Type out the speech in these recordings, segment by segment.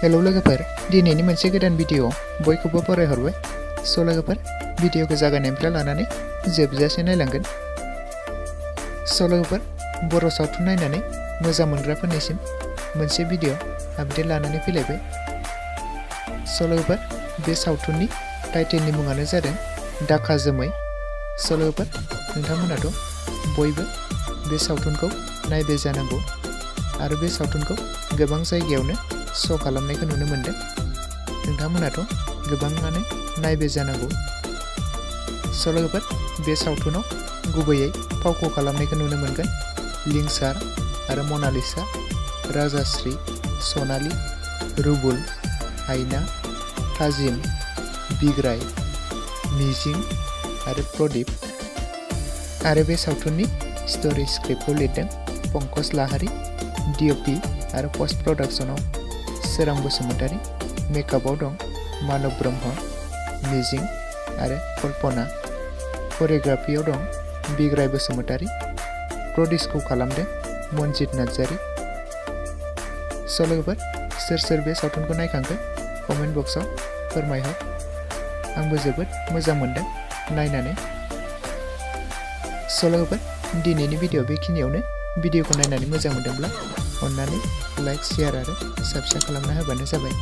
Hello लोगोफोर, दिनैनि मोनसे गोदान भिडिअ बयखौबो फरायहरबाय। लोगोफोर, भिडिअखौ जागायनायनिफ्राय लानानै जोबजासे नायलांगोन। लोगोफोर, बर' सावथुन नायनानै मोजां मोनग्राफोरनिसिम मोनसे भिडिअ आपडेट लानानै फैलायबाय। लोगोफोर, बे सावथुननि टाइटेलनि मुङानो जादों दाखा जोमै। लोगोफोर, नोंथांमोनाथ' बयबो बे सावथुनखौ नायबाय जानांगौ आरो बे सावथुनखौ गोबां जायगायावनो श' खालामनायखौ नुनो मोनदों। नोंथांमोनाथ' गोबाङानो नायबाय जानांगौ। लोगोफोर, बे सावथुनाव गुबैयै फावखौ खालामनायखौ नुनो मोनगोन लिंसार आरो मनालिसा, राजाश्री, सनालि, रुबुल, आइना, थाजिम, बिग्राय, मिजिं आरो प्रदीप। आरो बे सावथुननि स्ट'री स्क्रिप्टखौ लिरदों पंकज लाहारी, DOP आरो पस्ट प्रडाक्शनाव सोरां बसुमतारी, मेकआपआव दं मानब ब्रह्म, मिजिं आरो कल्पना, करिय'ग्राफियाव दं बिग्राय बसुमतारी, प्रडिउसखौ खालामदों मनजित नार्जारी। लोगोफोर, सोर बे सावथुनखौ नायखांखो कमेन्ट बक्सआव फोरमायहर। आंबो जोबोद मोजां मोनदों नायनानै। लोगोफोर, दिनैनि भिडिअ बेखिनियावनो। भिडिअखौ नायनानै मोजां मोनदोंब्ला अन्नानै लाइक, शेयार आरो साबस्क्राइब खालामना होबानो जाबाय,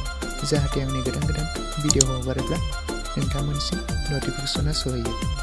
जाहाथे आंनि गोदान भिडिअ हगारोब्ला नोंथांमोनसिम नटिफिकेसना सहैयो।